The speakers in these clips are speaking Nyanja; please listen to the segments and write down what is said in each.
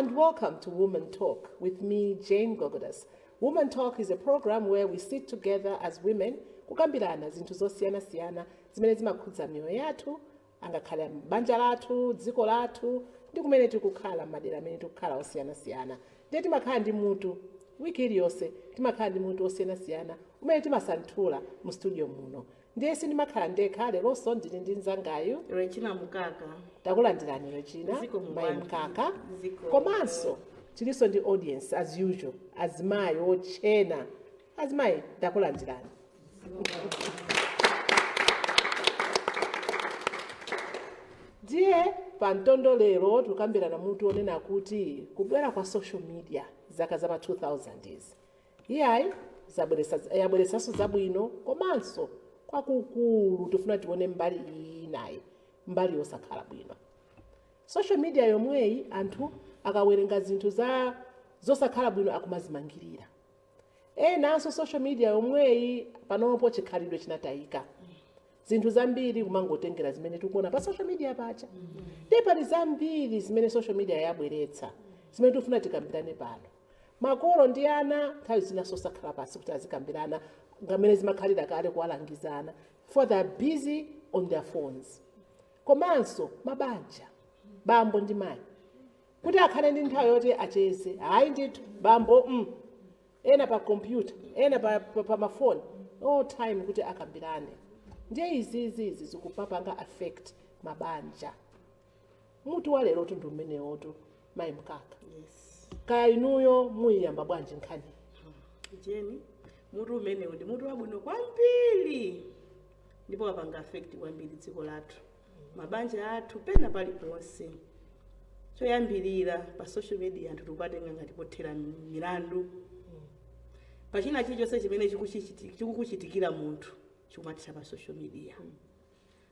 and welcome to Woman Talk with me, Jane Gogodas. Woman Talk is a program where we sit together as women kukambirana zinthu zosiyanasiyana zimene zimakhudza miyoyo yathu, angakhale banja lathu, dziko lathu ndi kumene tikukhala, madera amene tikukhala osiyanasiyana. Ndiye timakhala ndi mutu wiki iliyonse, timakhala ndi mutu osiyanasiyana umene timasanthula mu studio muno. Ndiye sindimakhala ndekha, leronso ndili ndi mnzangayu Regina Mukaka. Takulandirani, Regina. Ziko. Mayi Mkaka. Ziko. Komanso tilinso ndi audience as usual, azimayi otchena. Azimayi, takulandirani. Ndiye pa mtondo lero tikukambirana mutu onena kuti kubwera kwa social media zaka za ma 2000 izi, iyayi, yabweretsanso zabwino, komanso kwakukulu tifuna tione mbali inayi, mbali yosakhala bwino. Social media yomweyi, anthu akawerenga zinthu za zosakhala bwino akumazimangirira enanso. Social media yomweyi, panopo chikhalidwe chinatayika, zinthu zambiri kumangotengera zimene tikuona pa social media pacha. Ndiye pali zambiri zimene social media yabweretsa zimene tikufuna tikambirane pano. Makolo ndi ana nthawi zina sosakhala pasi kuti azikambirana ngamene zimakhalira kale, kuwalangizana, for they are busy on their phones. Komanso mabanja, bambo ndi mayi kuti akhale ndi nthawi yoti acheze, hayi ndithu, bambo ena pa kompyuta, ena pa mafoni, all time kuti akambirane. Ndiye izizi zikupapanga affect mabanja. Mutu wa lero tundu umenewotu. Mayi Mkaka, Yes. kaya inuyo muyiyamba bwanji nkhani? Jeni, mutu umenewu ndi mutu wabwino kwambiri ndipo wapanga affect kwambiri dziko lathu, mabanja athu, pena paliponse. Choyambirira, pa social media anthu tikupatenga ngati pothera milandu. Pachina chilichonse chimene chikukuchitikira munthu chikumathera pa social media,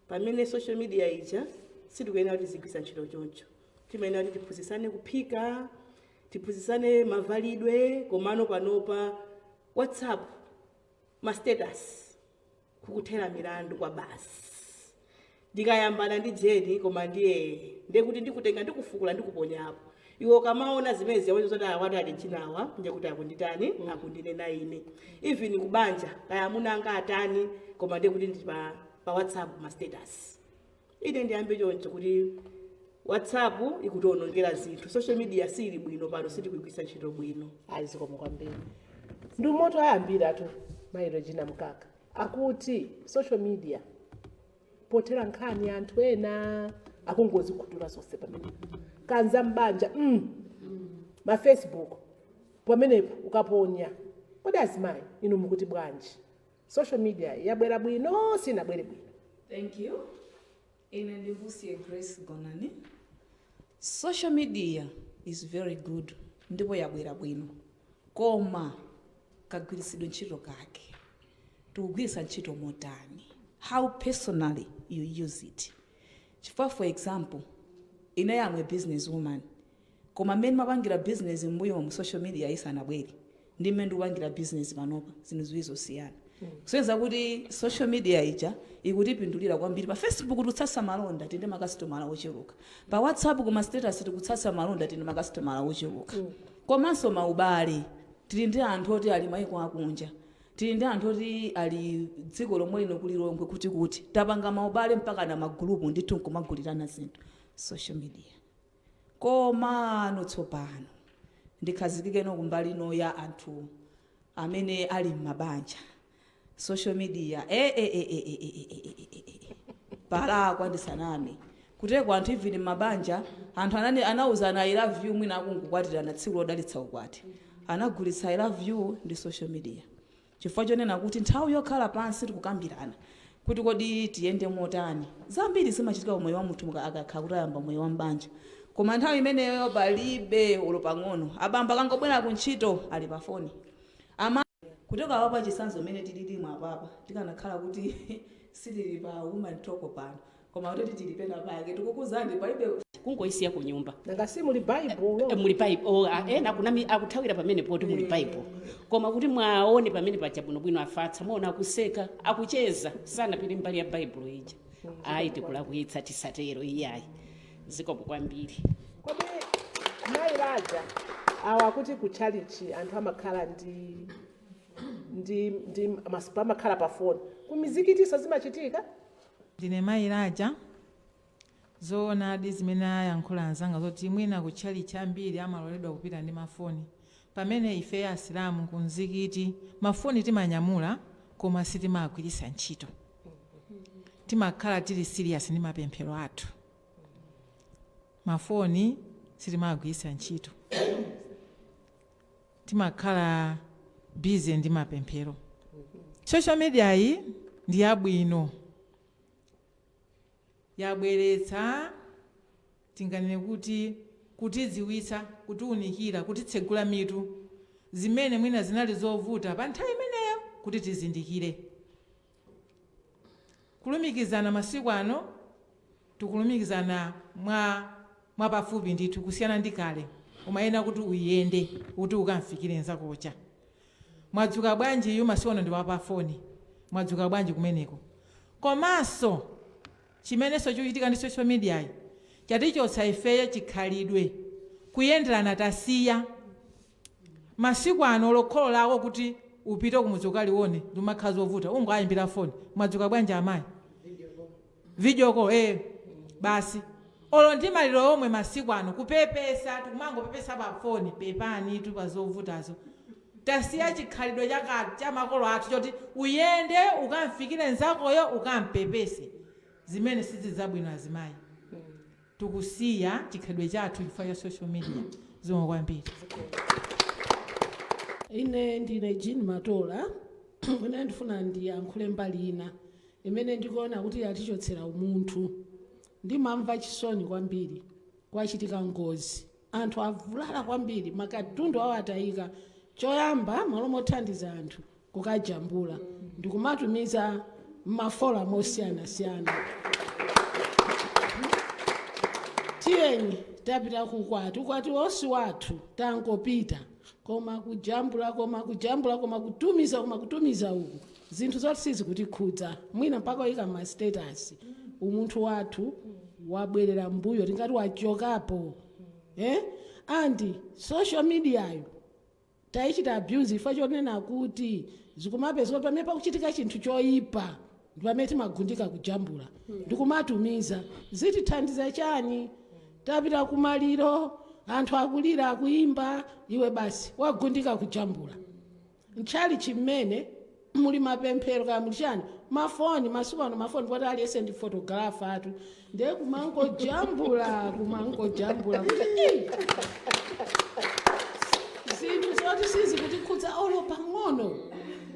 pamene social media ija sitikuyenera kuti tizigwiritsa ntchito choncho. Timayenera kuti tiphunzitsane kuphika, tiphunzitsane mavalidwe, komano panopa WhatsApp ma status kukuthera milandu kwa basi. Ndikayambana ndi Jeni, koma ndiye kuti ndikutenga, ndikufukula, ndikuponyapo. Iwe ukamaona zimene ziyawezo zoti awati ali chinawa, ndiye kuti akunditani, akundinena ine. Even kubanja, kaya amuna anga atani, koma ndiye kuti ndi pa WhatsApp ma status. Ine ndiyambe choncho kuti WhatsApp ikutionongera zinthu. Social media sili bwino pano, sitikuigwiritsa ntchito bwino. Ayi, zikomo kwambiri. Ndi moto ayambiratu mayi Regina Mkaka akuti social media pothera nkhani, anthu ena akungozikhuthula zonse pamenepo, kanza mbanja ma Facebook pamenepo ukaponya. Kodi azimayi inu mukuti bwanji? Social media yabwera bwino, sinabwere bwino? Thank you. Ine ndivusiye Grace Gonani. Social media is very good ndipo yabwera bwino, koma kagwiritsidwe ntchito kake, tikugwiritsa ntchito motani, how personally you use it. Chifukwa, for example, ine am a business woman, koma mmene mapangira business mbuyo mu social media isanabwere ndi mmene ndikupangira business panopa, zinthu ziwiri zosiyana. Kusonyeza kuti social media ija ikutipindulira kwambiri. Pa Facebook tikutsatsa malonda, tili ndi makasitomala ochuluka. Pa WhatsApp kuma status tikutsatsa malonda, tili ndi makasitomala ochuluka. Komanso maubale, tili ndi anthu oti ali maiko akunja, tili ndi anthu oti ali dziko lomwe lino, kulilongwe kuti tapanga maubale mpaka na magulupu ndithu, nkumagulirana zinthu, social media. Komano tsopano ndikhazikikeno kumbali ino ya anthu amene ali m'mabanja. Social media, e, palakwa ndisaname kuteko anthu even m'mabanja, anthu anani anauzana "I love you", mwina akungokwatirana, tsiku lodalitsa ukwati anagulitsa "I love you" ndi social media, chifukwa chonena kuti nthawi yokhala pansi tikukambirana kuti kodi tiyende motani, zambiri zimachitika umoyo wa munthu akakhala kuti ayamba moyo wa mbanja, koma nthawi imeneyo palibe ulo pang'ono. Abambo akangobwera kuntchito ali pa foni, ama kutoka apa. Chitsanzo, mmene tililimu apapa, tikanakhala kuti sitili pa Woman Talk pano, koma kuti tili pena pake tikukuzani, palibe. Kungoisiya ku nyumba. Nanga si muli Baibulo? Muli Bible. Oh, ena akunami akuthawira pamene poti muli Bible, koma kuti mwaone pamene paja bwinobwino, afatsa muona akuseka, akucheza, sanapite mbali ya Bible ija. Ayi, tikulakwitsa, tisatero iyayi. Zikomo kwambiri. Kodi Mayi Laja, awa kuti ku chalichi anthu amakhala ndi amakhala pa foni, ku mizikitiso zimachitika? Ndine Mayi Laja. Zoonadi zimene ayankhula anzanga zoti mwina kutchalichi ambiri amaloledwa kupita ndi mafoni, pamene ife Asilamu ku mzikiti mafoni timanyamula koma sitimagwiritsa ntchito. Timakhala tili serious ndi mapemphero athu, mafoni sitimagwiritsa ntchito, timakhala busy ndi mapemphero. Social media iyi ndi yabwino, yabweretsa, tinganene kuti, kutidziwitsa, kutiunikira, kutitsegula mitu zimene mwina zinali zovuta pa nthawi imeneyo kuti tizindikire. Kulumikizana masiku ano tikulumikizana mwapafupi ndithu kusiyana ndi kale. Umayena kuti uyende kuti ukamfikire nzakocha, "Mwadzuka bwanji?" Yu masiku ano ndi wapafoni, "Mwadzuka bwanji kumeneko?" Komanso chimenenso chikuchitika ndi social media yi, chatichotsa ifeyo chikhalidwe, kuyenderana tasiya. Masiku ano lokholo lako kuti upite kumudzi ukalione ndimakhala zovuta, ungoayimbira foni, "Mwadzuka bwanji amayi?" Video call, basi. Olo ndi maliro omwe masiku ano kupepesa tikumangopepesa pa foni, "Pepani tu pa zovutazo." Tasiya chikhalidwe cha makolo athu choti uyende ukamfikire nzakoyo ukampepese, zimene sizizabwino. Azimayi tikusiya chikhalidwe chathu chifukwa cha social media. Zomwe kwambiri. Ine ndine Jean Matola. Ine ndifuna ndiyankhule mbali ina imene ndikuona kuti yatichotsera umunthu. Ndimamva chisoni kwambiri kwachitika ngozi, anthu avulala kwambiri, makatundu awo atayika. Choyamba, malo mothandiza anthu kukajambula ndikumatumiza m'maforum osiyanasiyana. Tiyeni, tapita kukwati, ukwati wonse wathu tangopita, koma kujambula, koma kujambula, koma kutumiza, koma kutumiza uku zinthu zoti sizikutikhudza, mwina mpaka uyika ma status. Umunthu wathu wabwerera mbuyo, tingati wachokapo, eh? And social mediayo tayichita abuse ifo chonena kuti zikumapeza kuti pamene pakuchitika chinthu choyipa ndi pamene timagundika kujambula ndikumatumiza. Zitithandiza chani? Tapita kumaliro, anthu akulira, akuyimba, iwe basi wagundika kujambula. Ntchali chimene muli mapemphero kaya muli chani, mafoni masiku ano, mafoni poti aliyense ndi photographer atu, ndiye kumangojambula, kumangojambula kuti "Ii, zinthu zoti sizikutikhudza olo pang'ono,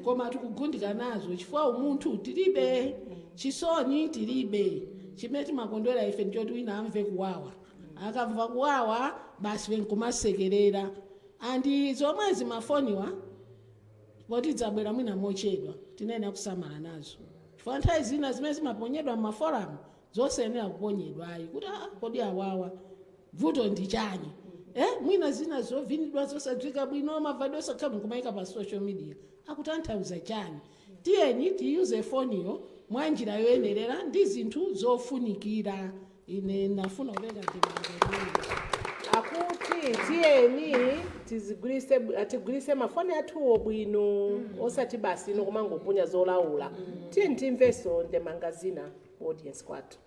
koma tikugundika nazo chifukwa umunthu tilibe, chisoni tilibe. Chimene timakondwera ife ndichoti wina amve kuwawa. Akamva kuwawa basi nkumasekerera. And zomwezi mafoniwa poti dzabwera mwina mochedwa, tinene kusamala nazo chifukwa nthawi zina zimene zimaponyedwa m'maforum zosayenera kuponyedwa ayi, kuti aa, kodi awawa vuto ndi chani? Mwina zina zovinidwa zosadziwika bwino, mavadwe osakhala, nkumayika pa social media, akutanthauza chani? Tiyeni tiyuze foniyo mwa njira yoyenerera ndi zinthu zofunikira. Ine nafuna kupereka ndimangomene. Akuti tiyeni tizigwirise, tigwirise mafoni athuwo bwino, osati basi ino kumangoponya zolaula. Tiyeni timvenso ndemanga zina ku audience kwathu.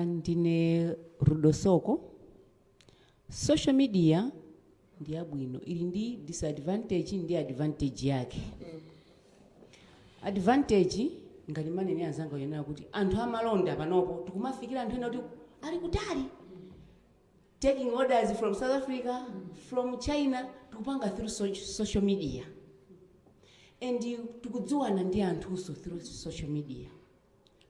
Ndine Rudosoko. Social media ndi yabwino, ili ndi disadvantage ndi advantage yake. Advantage, ngati manene anzanga yenera kuti anthu amalonda panopo tikumafikira anthu ena kuti ali kutali, taking orders from South Africa, from China, tikupanga through social media, and tikudziwana ndi anthuso through social media.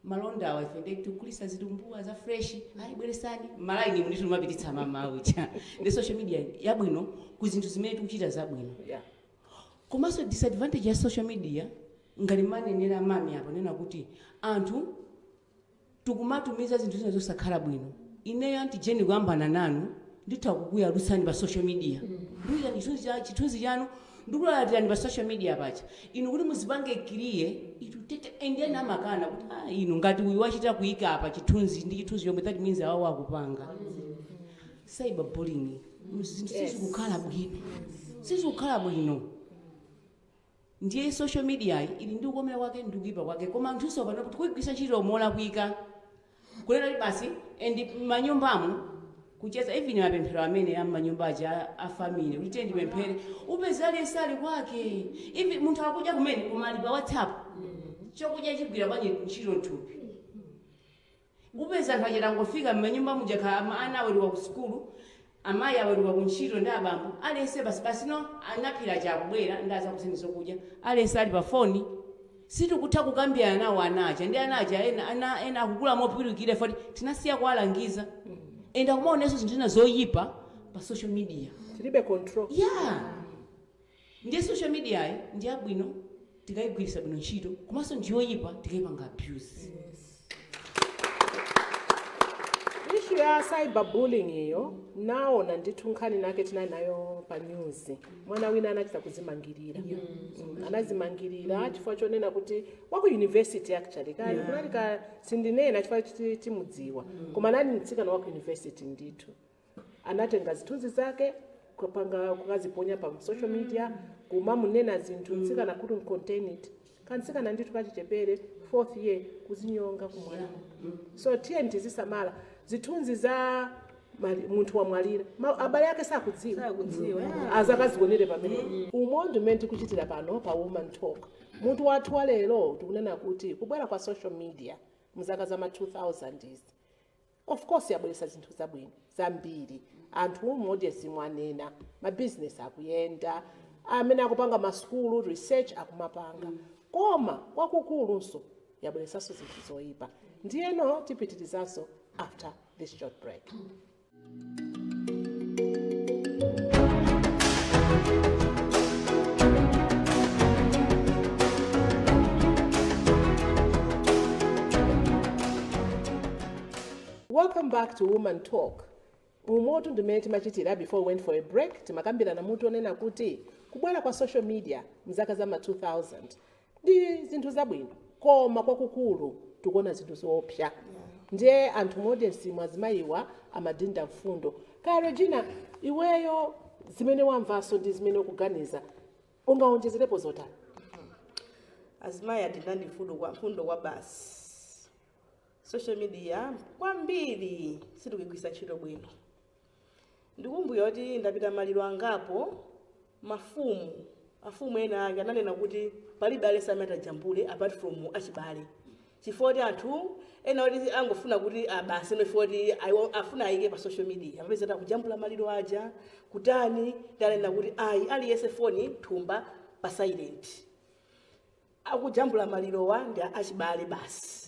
Malonda awa ife ndi tikugulisa zitumbuwa za fresh, ayi bweresani malaini mundi timapititsa mamaucha ndi social media yabwino ku zinthu zimene tikuchita zabwino. Komanso disadvantage ya social media, ngati manenera mami apo nena kuti anthu tikumatumiza zinthu zina zosakhala bwino. Ineyo Auntie Jeni kuyambana nanu, nditha kukuyalutsani pa social media, ndikuyika chithunzi chanu, ndikulatirani pa social media pacha. Inu kuti muzipange clear itutete, and ena amakana kuti ah, inu ngati uyu wachita kuyika apa chithunzi ndi chithunzi chomwe, that means awawo akupanga. Cyberbullying, zinthu sizikukhala bwino, sizikukhala bwino. Ndiye social media ili ndi kukomera kwake ndi kuipa kwake, koma anthunso pano tikuyigwiritsa ntchito molakwika, kunena kuti basi and m'manyumbamo kucheza, even mapemphero amene am'manyumba aja a family kuti tiye ndipemphere, upeza aliyense ali kwake, even munthu akudya kumene koma ali pa WhatsApp. Chokudya chigwira bwanji ntchito mthupi? Upeza anthu achitangofika m'manyumba muja, ana aweruka ku sukulu, amayi aweruka ku ntchito ndi abambo, aliyense basi basi no anaphira chakubwera ndi azakuseni zokudya, aliyense ali pa foni. Sitikutha kukambirana nawo anacha ndi anacha ena, ana ena akukula mopwirikira foti tinasiya kuwalangiza, and akumaonenso zinthu zina zoyipa pa social media. Tilibe control. Yeah, ndiye social media yi ndi yabwino tikayigwiritsa bwino ntchito, komanso ndiyoyipa tikayipanga abuse. Issue ya cyberbullying iyo naona ndithu nkhani nake tinali nayo pa news. Mwana wina anachita kuzimangirira. Anazimangirira chifukwa chonena kuti waku university, actually kali kunali ka sindinena chifukwa timudziwa, koma anali mtsikana waku university ndithu. Anatenga zithunzi zake kupanga kukaziponya pa social media, kumamunena zinthu. Mtsikana couldn't contain it. Kamtsikana ndithu kachichepere, fourth year, kuzinyonga kumwana. So tiye tizisamala zithunzi za munthu wamwalira, abale ake sakudziwa. Sakudziwa, yeah. Azakazionere pamene umondi umene tikuchitira pano pa Woman Talk. Mutu wathu wa lero tikunena kuti kubwera kwa social media mzaka za ma 2000s, of course yabweretsa zinthu zabwino zambiri. Anthu modiesi mwanena, mabizinesi akuyenda, amene akupanga masukulu research akumapanga, koma kwakukulunso yabweretsanso zinthu zoyipa. Ndiyeno tipitirizanso after this short break. Welcome back to Woman Talk. Umotu ndimene timachitira before we went for a break, timakambirana mutu onena kuti kubwera kwa social media mzaka za ma 2000 ndi zinthu zabwino, koma kwakukulu tikuona zinthu zoopsa. Ndiye anthu mu audience mwazimayiwa amadinda mfundo. Kaya Regina, iweyo zimene wamvanso ndi zimene ukuganiza, ungaonjezerepo zotani? Azimayi adinda ndi mfundo kwa basi. Social media kwambiri sitikuyigwiritsa ntchito bwino. Ndikumbukira kuti ndapita maliro angapo, mafumu, afumu ena ake ananena kuti palibe aliyense amene atajambule apart from achibale, chifukwa kuti anthu ena kuti angofuna kuti abasi no, chifukwa kuti afuna ayike pa social media, apeza akujambula maliro aja kutani. Ndanena kuti ayi, aliyense foni thumba pa silent, akujambula malirowa ndi achibale basi.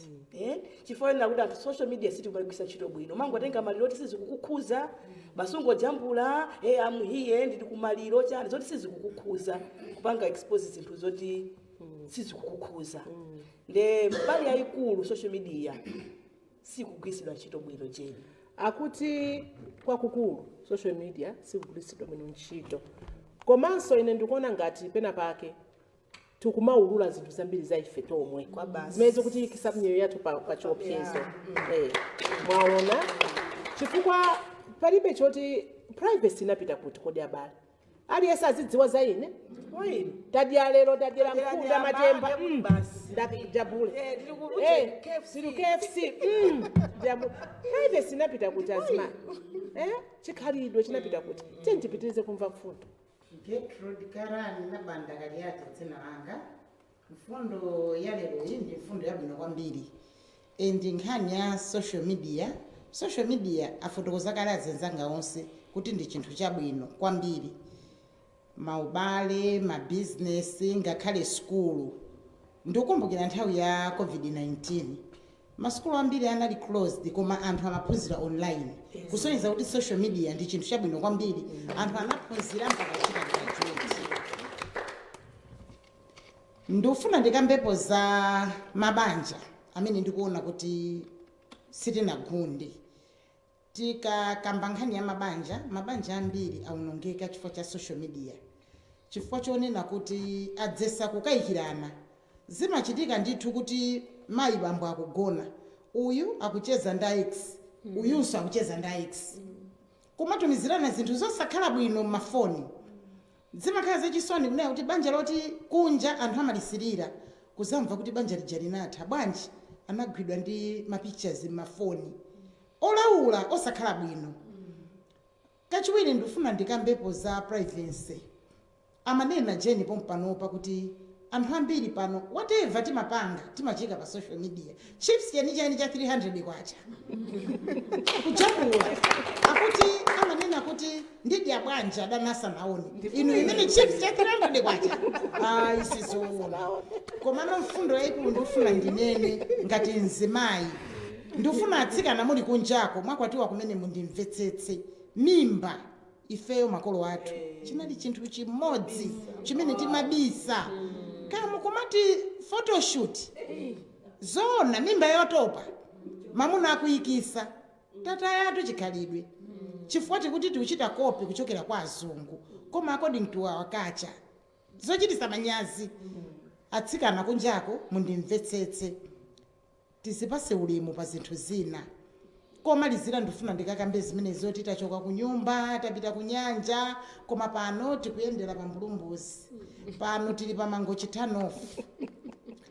Chifukwa ena kuti anthu social media sitikuyigwiritsa ntchito bwino, mangotenga maliro oti sizikukukhuza basi, ungojambula, hey, I'm here, ndili kumaliro, chani, zoti sizikukukhuza, kupanga expose zinthu zoti sizikukukhuza. Nde mbali yayikulu social media sikugwiritsidwa ntchito bwino, Jeni. Akuti kwakukulu social media sikugwiritsidwa bwino ntchito, komanso ine ndikuona ngati pena pake tikumaulula zinthu zambiri za ife tomwe Kwa basi. zimene zikutiyikisa miyoyo yathu pa chiopsezo. Mwaona, chifukwa palibe choti privacy inapita kuti. Kodi abale, aliyense azidziwa za ine? Wait. Tadya lero, tadyera Tadyera nkhunda, nyama, matemba, basi. Ndajabule. Tili ku KFC. Tili KFC. Jabule. Privacy inapita kuti, azimayi? Chikhalidwe chinapita kuti? Tiye tipitirize kumva mfundo. Gertrude Karani na Banda Kaliati dzina langa. Mfundo ya lero iyi ndi mfundo yabwino kwambiri, ndi nkhani ya social media. Social media afotokoza kale azenzanga onse kuti ndi chinthu chabwino kwambiri, maubale, mabizinesi, ngakhale sukulu. Ndikukumbukira nthawi ya COVID-19, masukulu ambiri anali closed, koma anthu amaphunzira online, kusonyeza kuti social media ndi chinthu chabwino kwambiri. Anthu anaphunzira mpaka kuchita graduate. Ndikufuna ndikambepo za mabanja amene ndikuona kuti sitinagunde. Tikakamba nkhani ya mabanja, mabanja ambiri awonongeka chifukwa cha social media, chifukwa chonena kuti adzesa kukayikirana. Zimachitika ndithu kuti mayi, bambo akugona, uyu akucheza ndi ex, uyunso akucheza ndi ex. Kumatumizirana zinthu zosakhala bwino m'mafoni. Zimakhala zachisoni kunena kuti banja loti kunja anthu amalisirira, kuzamva kuti banja lija linatha. Bwanji? Anagwidwa ndi mapictures m'mafoni olaula osakhala bwino. Kachiwiri, ndifuna ndikambepo za privacy. Amanena Jeni pompanopa kuti anthu ambiri pano, whatever timapanga, timachika pa social media. Chips chenicheni cha 300 kwacha kujambula, akuti amanena kuti ndidya bwanji adanasa naone inu imene chips cha 300 kwacha. Ayi, sizoona. Komano mfundo yayikulu ndifuna ndinene ngati mzimayi, ndifuna atsikana muli kunjako, mwakwatiwa kumene, mundimvetsetse. Mimba, ifeyo makolo athu chinali chinthu chimodzi chimene timabisa. Kaya kumati photoshoot, zona mimba yotopa, mamuna akuyikisa, tatayatu chikhalidwe, chifukwa tikuti tikuchita copy kuchokera kwa azungu, koma according to our culture zochitisa manyazi. Atsikana kunjako, mundimvetsetse, tizipase ulemu pa zinthu zina. Komalizira, ndifuna ndikakambe zimene zoti tachoka ku nyumba, tapita ku nyanja, koma pano tikuyendera pa Mbulumbuzi, pano tili pa Mangochi Turn-off,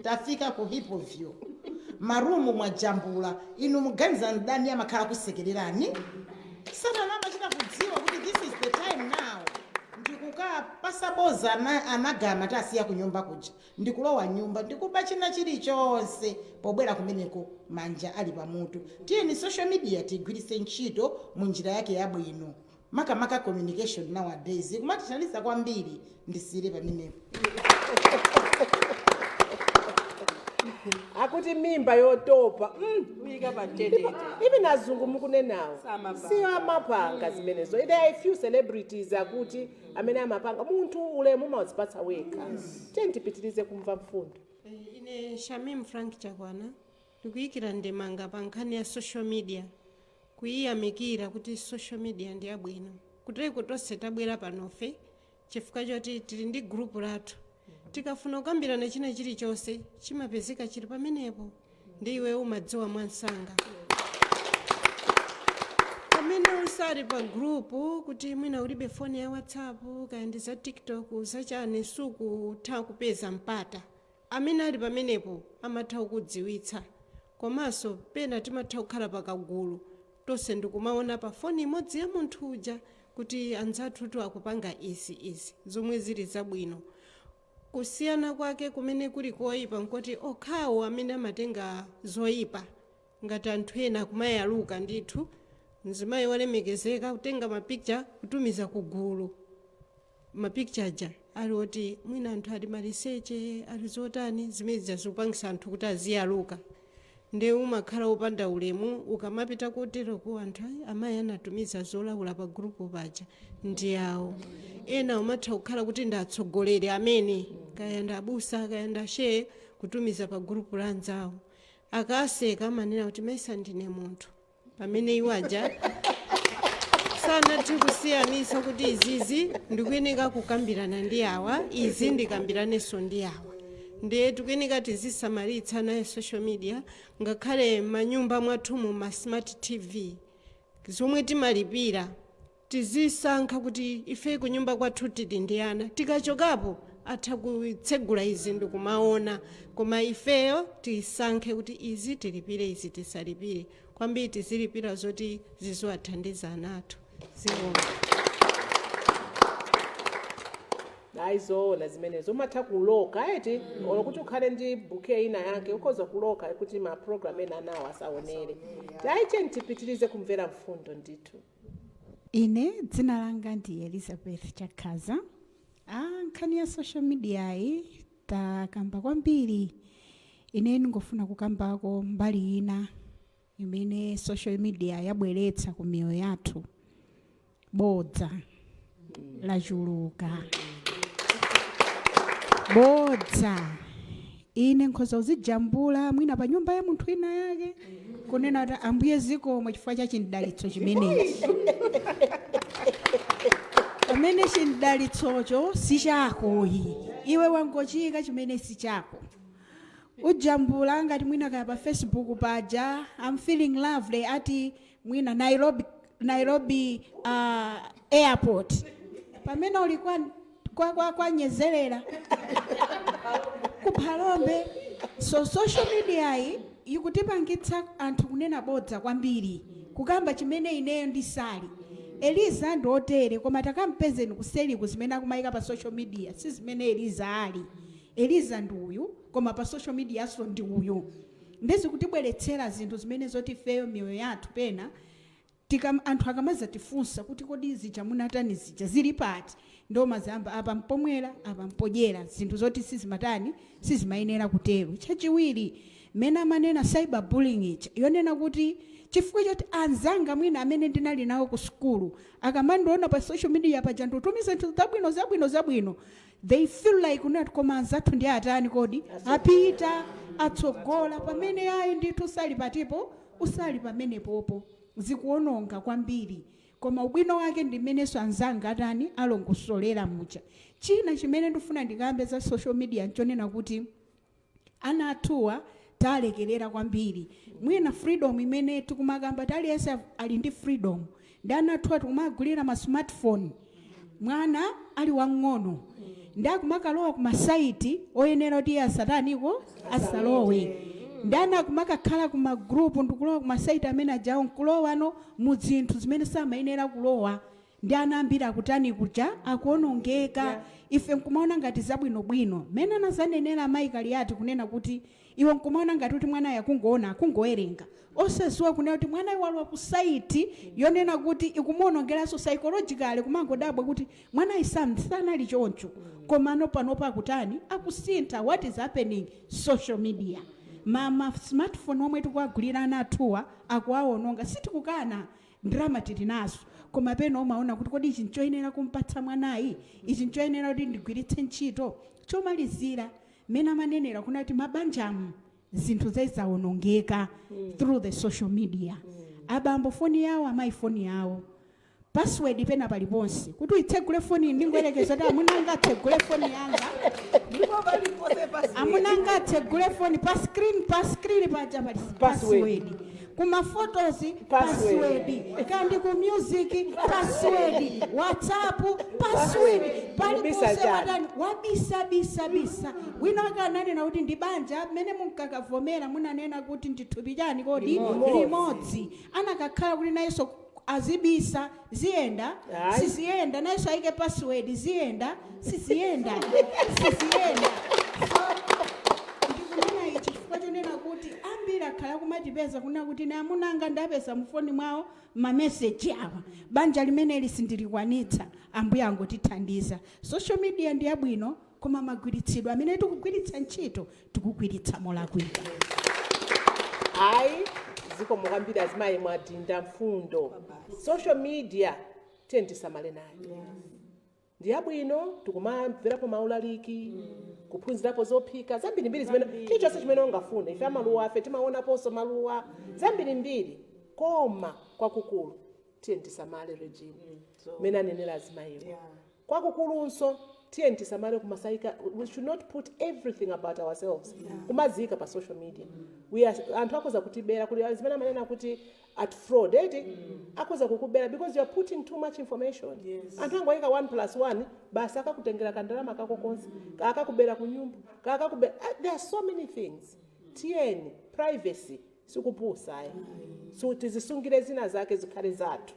tafika ku Hippoview, marumu mwajambula. Inu muganiza mdani amakhala kusekererani? Satana amachita kudziwa kuti this is the time now ndikukapasa boza anagama tasiya kunyumba kuja, ndikulowa nyumba, ndikuba china chilichonse, pobwera kumeneko manja ali pamutu. Tiyeni social media tigwiritse ntchito mu njira yake yabwino, makamaka communication nowadays kumatithandiza kwambiri. Ndisire pamenepo. Akuti mimba yotopa. Kuyika pa mtetete. Even azungu mukunenawo Samapanga. siyo amapanga zimenezo. There are a few celebrities akuti amene amapanga. Munthu ulemu umawazipatsa wekha. Tiye tipitirize kumva mfundo. Ine Shamim Frank Chakwana, ndikuyikira ndemanga pa nkhani ya social media, kuyiyamikira kuti social media ndi yabwino. Kuteko tonse tabwera panofe chifukwa choti tili ndi group lathu. Tikafuna kukambirana china chilichonse, chimapezeka chili pamenepo, ndi iwe umadziwa mwansanga. Pamene usali pa group, kuti mwina ulibe foni ya WhatsApp, kaya ndi za TikTok, zachani, sukutha kupeza mpata. Amene ali pamenepo amatha kukudziwitsa. Komanso pena timatha kukhala pakagulu tonse ndikumaona pa foni imodzi ya munthu uja kuti anzathutu akupanga izi, izi, zomwe zili zabwino. Kusiyana kwake kumene kuli koyipa nkoti okhawo amene amatenga zoyipa, ngati anthu ena akumayaluka ndithu, mzimayi wolemekezeka kutenga mapicture kutumiza ku gulu, mapicture aja ali oti mwina anthu ali maliseche, ali zotani, zimene zikupangisa anthu kuti aziyaluka. Ndi umakhala wopanda ulemu ukamapita koteroko, anthu ayi, amayi anatumiza zolawula pa group paja ndi awo. Ena umatha kukhala kuti ndi atsogoleri amene, kaya ndi abusa, kaya ndi ashehe, kutumiza pa group la anzawo, akaseka amanena kuti maisa ndine munthu, pamene iwo aja sanathe kusiyanisa kuti izizi ndikuyeneka kukambirana ndi awa, izi ndikambiranenso ndi awa. Ndiye tikuyeneka tizisamalitsa nayo social media. Ngakhale manyumba mwathumu ma smart TV zomwe timalipira, tizisankha kuti ife kunyumba kwathu tili ndi ana, tikachokapo atha kutsegula izi ndikumaona, koma ifeyo tisankhe kuti izi tilipire, izi tisalipire. Kwambiri tizilipira zoti ziziwathandiza ana athu. Zikomo. Ayizoona zimenezo, umatha kuloka eti, olo kuti ukhale ndi bouquet ina yake, ukhoza kuloka kuti ma program ena anawo asaonere. Taite tipitirize kumvera mfundo ndithu. Ine dzina langa ndi Elizabeth Chakhaza. Nkhani ya social media iyi takamba kwambiri. Ine ndingofuna kukambako mbali ina imene social media yabweretsa ku miyoyo yathu. Bodza lachuluka. Bodza, ine nkhoza uzijambula mwina pa nyumba ya munthu ina yake, kunena kuti Ambuye zikomo chifukwa cha chindalitso chimenechi, pamene chindalitsocho si chakoyi. Iwe wangochika chimene si chako. Ujambula ngati mwina kaya pa Facebook paja, "I'm feeling lovely," ati mwina Nairobi. Nairobi airport, pamene uli kwa Nyezerera kuphalombe. So social media iyi ikutipangitsa anthu kunena bodza kwambiri, kukamba chimene ineyo ndisali. Eliza ndi otere, koma takampezeni kuseliku, zimene akumayika pa social media si zimene Eliza ali. Eliza ndi uyu, koma pa social media so ndi uyu. Ndizikutibweretsera zinthu zimene zoti ifeyo miyoyo yathu pena anthu akamazatifunsa kuti kodi zija munatani, zija zili pati, ndo mazamba apa mpomwera, apa mpodyera, zinthu zoti sizimatani, sizimayenera kutero. Chachiwiri, mmene amanena cyber bullying ija, yonena kuti chifukwa choti anzanga mwina amene ndinali nawo ku sukulu akamandiona pa social media paja nditumiza zinthu zabwino zabwino zabwino, they feel like kunati koma anzathu ndi atani, kodi apita atsogola, pamene ayi ndithu sali patipo, usali pamenepopo. Zikuononga kwambiri, koma ubwino wake ndi mmenenso anzanga atani, alongosolera muja. China chimene ndifuna ndikambe za social media nchonena kuti ana athuwa talekerera kwambiri. Mwina freedom imene tikumakamba kuti aliyense ali ndi freedom, ndi ana athuwa tikumagulira ma smartphone mwana ali wang'ono, ndi akumakalowa ku ma site oyenera kuti iye asataniko, asalowe. Ndi ana akumakakhala ku ma group ndikulowa ku ma site amene ajawo, nkulowano mu zinthu zimene samayenera kulowa. Ndi ana ambiri akutani kuja, akuonongeka. Ife nkumaona ngati zabwinobwino, mmene anazanenera amayi Kaliati kunena kuti iwe nkumaona ngati kuti mwanayo akungoona, akungowerenga, osaziwa kunena kuti mwanayo walowa ku site yonena kuti ikumuonongeranso psychologically, kumangodabwa kuti mwanayi sanali choncho, komano panopo akutani, akusintha. What is happening? Social media, ma smartphone omwe tikuwagulira ana athuwa akuwaononga. Sitikukana, ndalama tili nazo, koma pena umaona kuti kodi ichi nchoyenera kumpatsa mwanayi, ichi nchoyenera kuti ndigwiritse ntchito? Chomalizira, mmene amanenera kunati mabanjamu zinthu zazawonongeka through the social media. Abambo foni yawo, amayi foni yawo, password pena paliponse. Kuti uyitsegule foni, ndingoyerekeza kuti amunanga atsegule foni yanga, amunanga atsegule foni, pa screen, pa screen paja pali password, kuma photos password, kandi ku music password, WhatsApp password, paliponse. Kubisa chani? Watani, wabisa bisa bisa. Wina wake ananena kuti ndi banja mmene munkakavomera munanena kuti ndithupi chani kodi, limodzi. Anakakhala kuti nayenso azibisa, ziyenda? Ayi. Siziyenda. Nayenso ayike password, ziyenda? Siziyenda, siziyenda. So ndikunena ichi chifukwa chonena kuti ambiri akhala kumatipeza kunena kuti ne amunanga ndapeza mufoni mwawo mameseji awa, banja limeneli sindilikwanitsa, ambuye angotithandiza. Social media ndi yabwino, koma magwiritsidwe amene tikugwiritsa ntchito, tikugwiritsa molakwika. Ayi, zikomo kwambiri azimayi, mwadinda mfundo. Social media tiye tisamale nayo. Ndi yabwino, tikumamverapo maulaliki, kuphunzirapo zophika zambirimbiri, zimene chilichonse chimene ungafune. Ife amaluwa afe timaonaponso maluwa zambirimbiri, koma kwakukulu tiye tisamale, Regina, mmene anenera azimayiwo. Kwakukulunso tiye tisamale kumasaika. We should not put everything about ourselves kumazika pa social media. We are anthu akhoza kutibera kuti zimene amanena kuti at fraud eti, akhoza kukubera because you are putting too much information. Anthu angoyika 1 plus 1 basi, akakutengera kandalama kako konse, akakubera kunyumba, kakakubera. There are so many things. Tiyeni, privacy sikupusa ayi. So tizisungire zina zake zikhale zathu,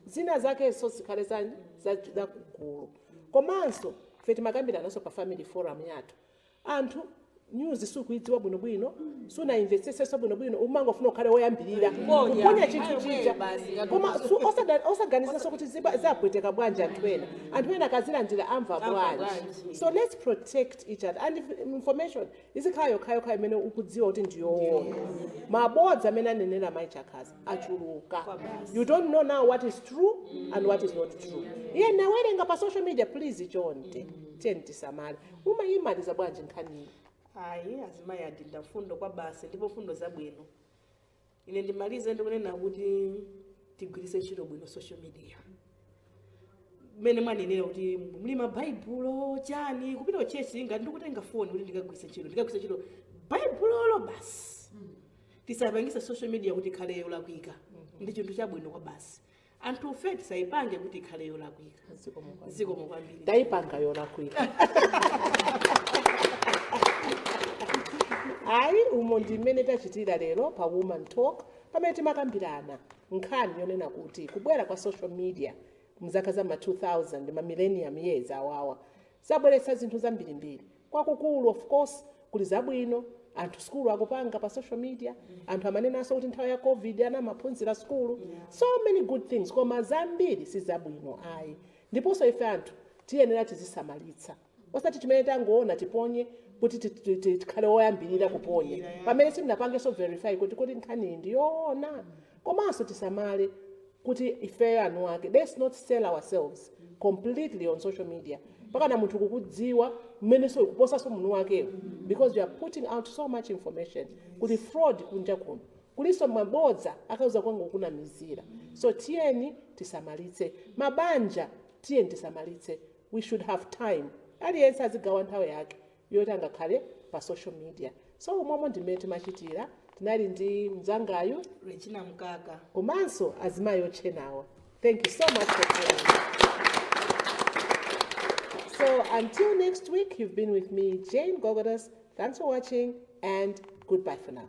zina zakenso zikhale za kugulu. Komanso ife timakambiranaso pa family forum yathu, anthu news sukuidziwa bwinobwino, sunaimvetsetsenso bwinobwino, umangofuna ukhale woyambirira kuponya chinthu chija, koma osaganizanso kuti zapweteka bwanji anthu ena, anthu ena akazilandira amva bwanji. So let's protect each other, and if information izikhala yokhayokha imene ukudziwa kuti ndiyoona. Mabodza amene anenera mayi Chakhaza achuluka. You don't know now what is true and what is not true. Iye nawerenga pa social media. Please, chonde, tiye tisamale. Umayimaliza bwanji nkhaniyi? Ayi, azimayi adinda fundo kwa basi, ndipo fundo zabwino. Ine ndimalize ndikunena kuti tigwiritse ntchito bwino social media. Mmene mwanenera kuti muli mabhaibulo chani, kupita ku church ngati ndikutenga foni kuti ndikagwiritse ntchito, ndikagwiritse ntchito bhaibulolo basi. Tisapangise social media kuti ikhale yolakwika. Ndi chinthu chabwino kwa basi. Anthu ufe tisayipange kuti ikhale yolakwika. Zikomo kwambiri. Tayipanga yolakwika. Ayi, umo ndi mmene tachitira lero pa Woman Talk, pamene timakambirana nkhani yonena kuti kubwera kwa social media mzaka za ma 2000, ma millennium years awawa, zabweretsa zinthu zambirimbiri. Kwakukulu, of course, kuli zabwino. Anthu sukulu akupanga pa social media, anthu amanenanso kuti nthawi ya COVID ana amaphunzira sukulu, so many good things. Koma zambiri sizabwino ayi, ndiponso ife anthu tiyenera tizisamalitsa, osati chimene tangoona tiponye kuti tikhale woyambirira kuponya pamene sitinapangenso verify kuti nkhani iyi ndiyoona. Komanso tisamale kuti ifeyo anu ake, let's not sell ourselves completely on social media, pakana munthu kukudziwa mmenenso kuposanso munthu wakeyo, because you are putting out so much information. Kuti fraud kunja kuno, kulinso mabodza akauza kwanga kunamizira. So tiyeni tisamalitse mabanja, tiyeni tisamalitse. We should have time, aliyense azigawa nthawi yake yoti angakhale pa social media. So umomo ndimene timachitira. Tinali ndi mzangayu Regina Mkaka, komanso azimayi otchenawa. Thank you so much for joining. So until next week, you've been with me, Jane Gogodas. Thanks for watching and goodbye for now.